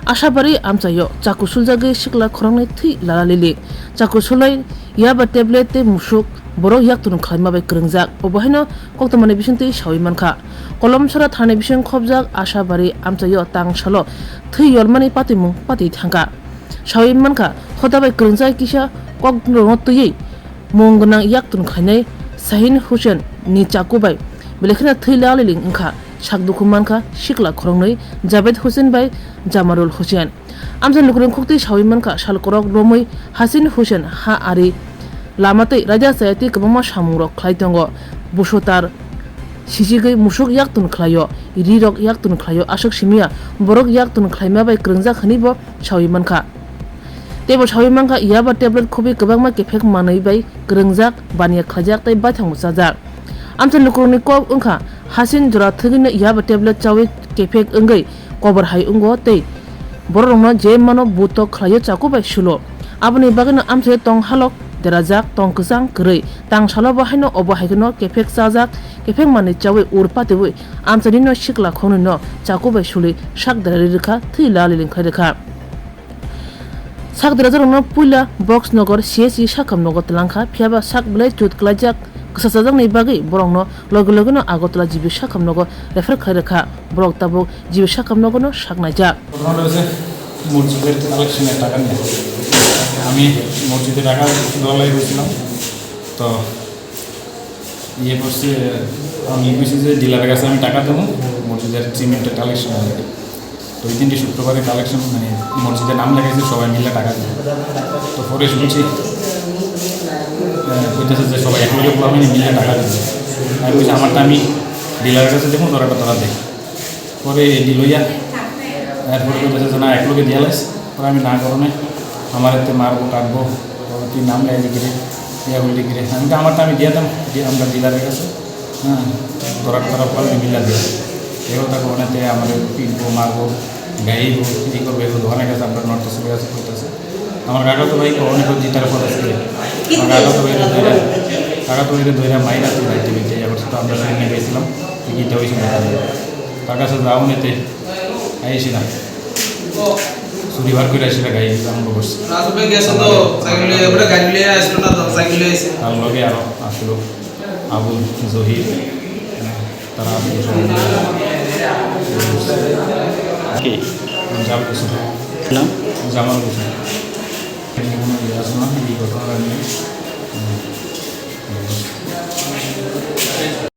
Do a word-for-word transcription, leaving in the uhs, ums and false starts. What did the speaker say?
Ashabari amchaio chaku suljagwi sikla khoroknwi thwi lala lili. Chaku sulai yaba tablet tei musuk borok yaktung khlaima bai kwrwngjak. Obo haino koktwmani bisingtwi sawi mankha. Kolomsora thani bising khobjak Ashabari amchaio tang salo thwi yolmani patimung patwi thangkha. Sawi mankha, hoda bai kwrwngjak kisa kokrokno twiwi mung gwnang yaktung khlainai Sahin Hussein ni chaku bai belai kheno thwi laliling wngkha. Sak dukhu mankha sikla khoroknwi Javed Hussein bai Jamarul Hussein. Amchaini lukurok khuktwi sawi mankha, sal kwrwk romwi Hasin Hussein ha ari lama tei raida chaya tei kwbangma samungrok khlai tongo. Busotar sichigwi musuk yaktung khlaio, rirok yaktung khlaio, aswk simiya borok yaktung khlaima bai kwrwngjak hwnwi bo sawi mankha. Teibo sawi mankha, yaba tablet khobwi kwbangma kephek manwi bai kwrwngjak, baniya khlaijak tei baithang bo chajak. Amchaini lukurokni kok wngkha, Hasin jora thwgwino yaba tablet chawi kephek wngwi kobor hai wngo tei bororokno je mano buto khlaio chaku bai sulo. Aboni bagwino amchaio tong halok derajak, tong kwchang kwrwi. Tang salo bo haino obo hai kheno kephek chajak, kephek manwi chawi ur patiwi amchainino sikla khoroknwino chaku bai suli sak derari rwkha, thwi laliling khlai rwkha. Sak derajarokno puila Box Nogor C S C sakham nogo twlangkha, phiyaba sak belai chut klaijak kwsachajakni bagwi borokno loge logeno Agartala G B sakham nogo refer khlai rwkha. Borok tabuk G B sakham nogono sak naijak. ঘটনা হয়েছে মসজিদের কালেকশনের টাকা নিয়ে। আমি মসজিদে টাকা দেওয়ার লাগি গেছিলাম। তো ইয়ে করছে, আমি কইছি যে ডিলারের কাছে আমি টাকা দেবো, মসজিদের সিমেন্টের কালেকশন হবে। তো ওই দিনটি শুক্রবারে কালেকশন, মানে মসজিদে নাম লেখাইছে, সবাই মিলে টাকা দিবে। তো পরে শুনছি, আহ, কইতেছে যে সবাই এক লগে পুরো মিলে টাকা দিবে। আমি বলছি, "আমার তো আমি ডিলারের কাছে দেখুন, তোরা একটা তোরা দেখ।" পরে দিল ইয়া, এরপরে কইতেছে যে, "না, এক লগে দিয়া লাইস।" পরে আমি না করো নাই, "আমার এতে মারবো, কাটবো, পরে তুই নাম গাইলি কিরে, ইয়া বললি কিরে?" আমি তো আমার তো আমি দিয়া দাম, দিয়ে আমরা ডিলারের কাছে, হ্যাঁ, তোরা তোরা পারবি মিলা দিয়ে। এও তাকে অনেকে আমার পিটবো, মারবো, গাইবো, কি করবো, এগুলো দোকানের কাছে আমরা নর্থ ইস্টের কাছে করতেছে। আমার কাকা তো ভাই অনেক দিন তারা ফটো ছিল। আমার কাকা তো ভাই ধরে, কাকা তো ভাই ধরে মাইরা তুই রাখতে দিতে, এবার তো আমরা সেখানে গেছিলাম, টিকিটটা ওই সময় কাটলো। তার কাছে যাও নিতে, আইসি না। চুরি বার করে আসলে গাড়ি আরম্ভ করছে। রাজু ভাই গেছে তো, সাইকেল নিয়ে, এবারে গাড়ি নিয়ে আসলো না তো, সাইকেল নিয়ে আসে। তার লগে আরো আসলো আবুল জহির। তারা আত্মীয় স্বজন। কি? জামাল হোসেন। নাম? জামাল হোসেন। এখানে কোনো ইয়ে আছে না, এই ঘটনাটা নিয়ে। হুম।